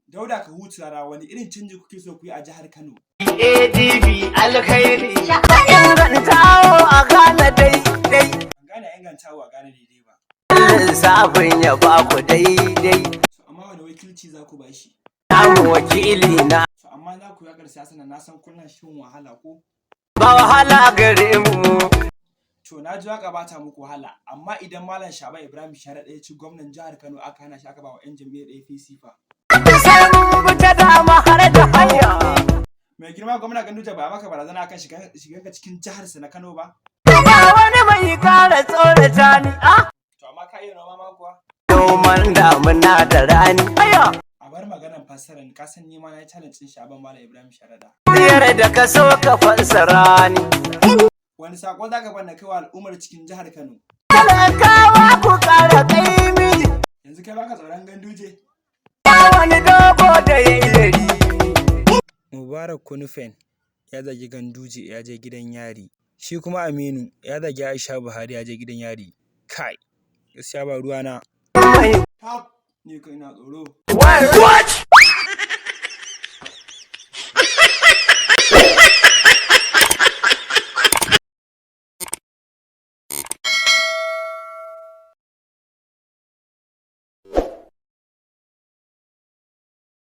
Dauda Kahutu Rarara, wani irin canji kuke so ku yi a jihar Kano? ADB alkhairi. Ingantawo a gane daidai. Ban gane ingantawa gane daidai ba. Lissafin ya ba ku daidai. So amma wani wakilci za ku ba shi? Namu wakili na. So amma za ku yaƙar siyasa na san kuna shan wahala ko? Ba wahala gare mu. To, na ji waka bata muku wahala, amma idan Malam Sha'aban Ibrahim Sharaɗa ya ci gwamnan jihar Kano, aka hana shi, aka ba wa 'yan jam'iyyar APC fa? Sai mun bi ta dama har da hanya. Mai girma gwamna Ganduje ba maka barazana akan shigan ka cikin jihar sa na Kano ba? Ba wani mai kara tsorata ni. Ah! To amma ka iya noma ma kuwa? Noman damuna da rani. Aya! A bar maganan fassarar, ka san ni ma na yi challenge din Sha'aban Malam Ibrahim Sharaɗa. Biyar da ka so ka fassara ni. Wani sako za ka bana kaiwa al'ummar cikin jihar Kano? Talakawa, ku kara kaimi. Yanzu kai baka tsoron Ganduje? Ba wani dogo da ya yi lari. Mubarak Kunufen ya zagi Ganduje ya je gidan yari. Shi kuma Aminu ya zagi Aisha Buhari ya je gidan yari. Kai, gaskiya ba ruwana. Mai Tap, ni kai ina tsoro. What?